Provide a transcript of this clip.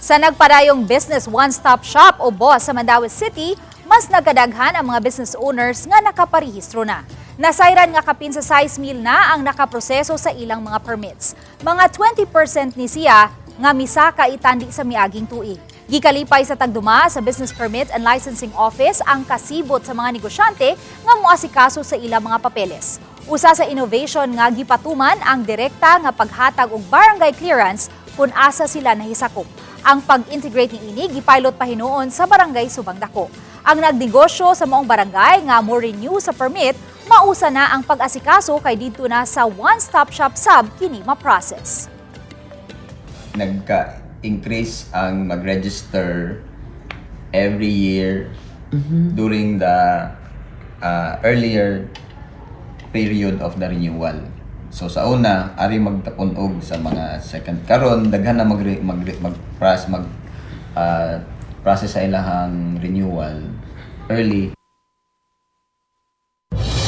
Sa nagpadayong Business One-Stop Shop o BOSS sa Mandaue City, mas nagkadaghan ang mga business owners nga nakaparehistro na. Nasayran nga kapin sa 6 mil na ang nakaproseso sa ilang mga permits. Mga 20% ni siya nga misaka itandi sa miaging tuig. Gikalipay sa tagduma sa Business Permit and Licensing Office ang kasibot sa mga negosyante nga moasikaso sa ilang mga papeles. Usa sa innovation nga gipatuman ang direkta nga paghatag og barangay clearance kung asa sila nahisakop. Ang pag-integrate ni ini gipilot pa hinuon sa Barangay Subang Dako. Ang nagnegosyo sa maong barangay nga mo renew sa permit, mausa na ang pag-asikaso kay didto na sa one-stop shop sab kini ma-process. Nagka-increase ang mag-register every year during the earlier period of the renewal. So sa una, ari magtapon-og sa mga second karon, daghan na mag mag mag mag process sa ilahang renewal early.